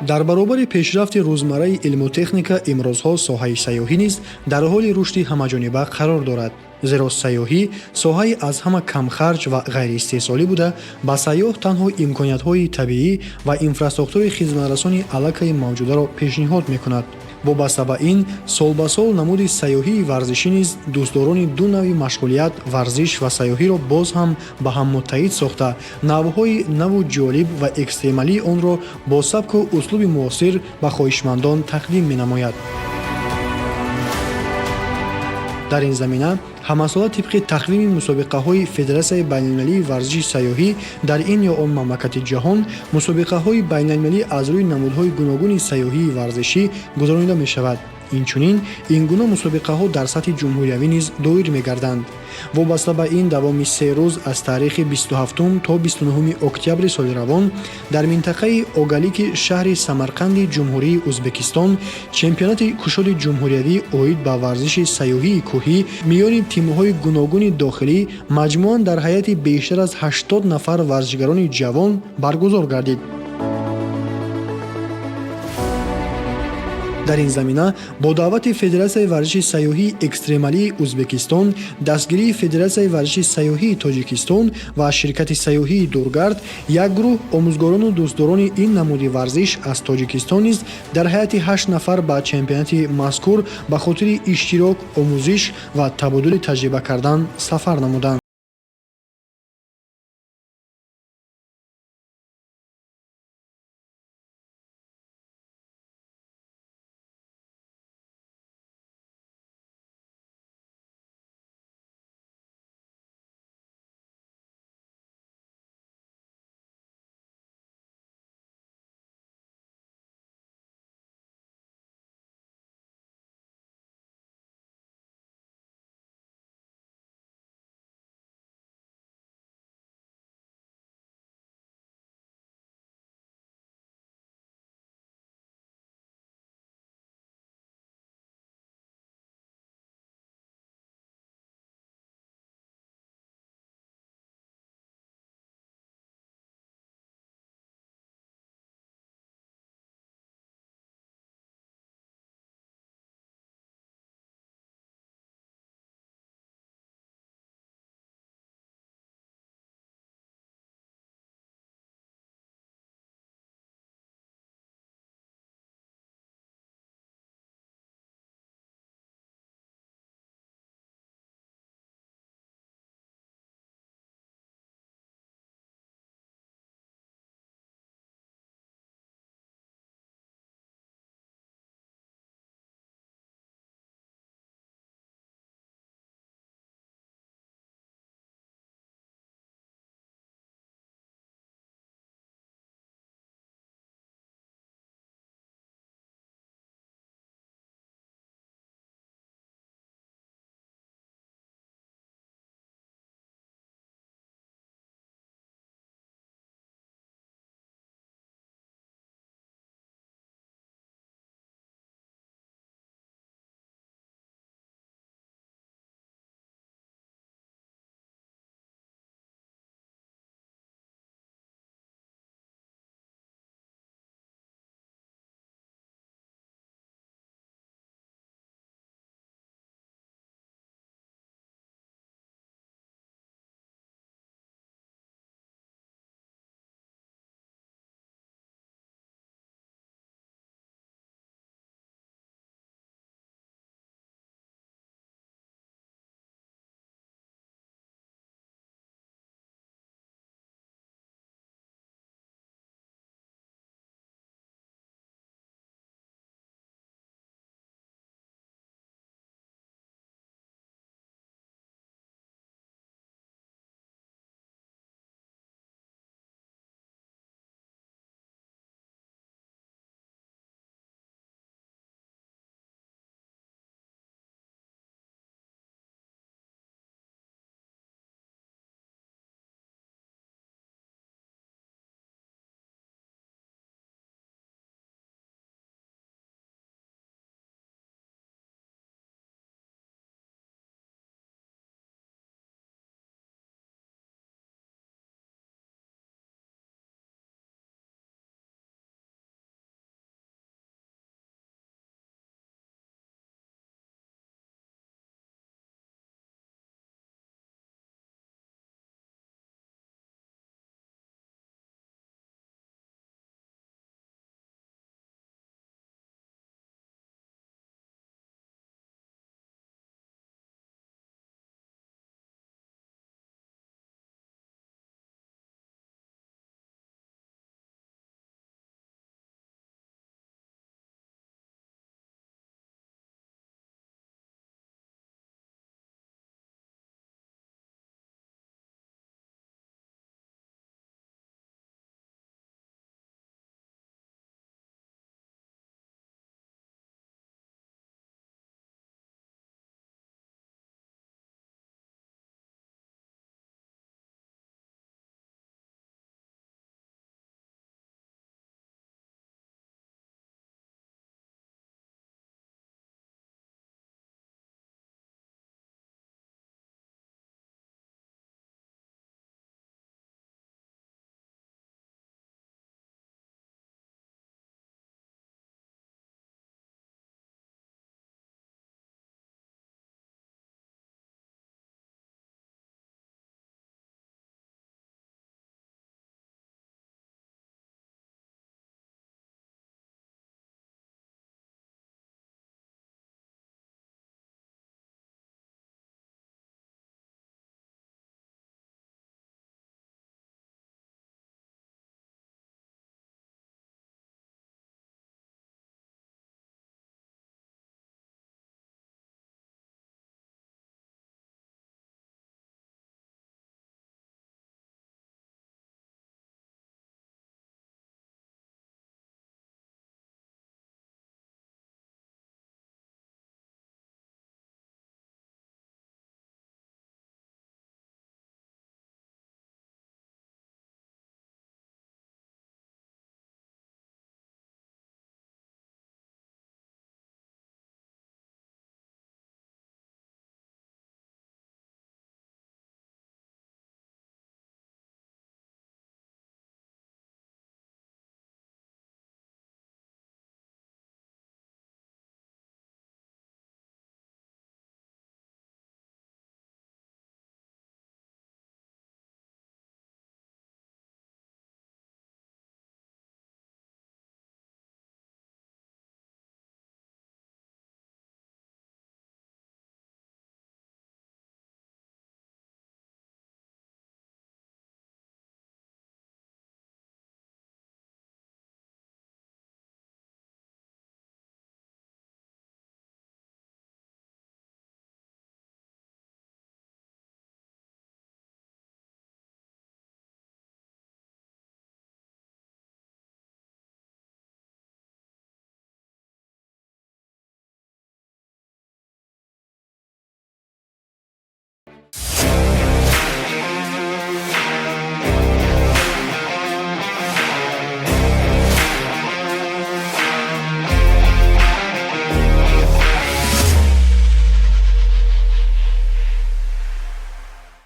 Дар баробари пешрафти рӯзмарраи илму техника, имрӯзҳо соҳаи сайёҳӣ низ дар ҳоли рушди ҳамаҷониба қарор дорад. Зеро сайёҳӣ соҳаи аз ҳама камхарҷ ва ғайриистеҳсолӣ буда, ба сайёҳ танҳо имкониятҳои табиӣ ва инфраструктураи хизматрасони аллакай мавҷударо пешниҳод мекунад. Вобаста ба ин, сол ба сол намуди сайёҳии варзишӣ низ дӯстдорони ду навъи машғулият, варзиш ва сайёҳиро боз ҳам ба ҳам муттаҳид сохта, навъҳои наву ҷолиб ва экстремалии онро бо сабку услуби муосир ба хоҳишмандон тақдим менамояд. Дар ин замина ҳамасола тибқи тақвими мусобиқаҳои Федератсияи байналмилалии варзиши сайёҳӣ дар ин ё он мамлакати ҷаҳон мусобиқаҳои байналмилалӣ аз рӯи намудҳои гуногуни сайёҳии варзишӣ гузаронида мешавад. Инчунин ин гуна мусобиқаҳо дар сатҳи ҷумҳуриявӣ низ доир мегарданд. Вобаста ба ин, давоми 3 рӯз аз таърихи 27 то 29 октябри соли равон дар минтақаи Огалики шаҳри Самарқанди Ҷумҳурии Ӯзбекистон чемпионати кушоди ҷумҳуриявӣ оид ба варзиши сайёҳии кӯҳӣ миёни тимҳои гуногуни дохилӣ маҷмӯан дар ҳайати бештар аз 80 нафар варзишгарони ҷавон баргузор гардид. Дар ин замина бо даъвати Федератсияи варзиши сайёҳии экстремалии Ӯзбекистон, дастгирии Федератсияи варзиши сайёҳии Тоҷикистон ва ширкати сайёҳии Дургард, як гурӯҳ омӯзгорону дӯстдорони ин намуди варзиш аз Тоҷикистон низ дар ҳайати ҳашт нафар ба чемпионати мазкур ба хотири иштирок, омӯзиш ва табодули таҷриба кардан сафар намуданд.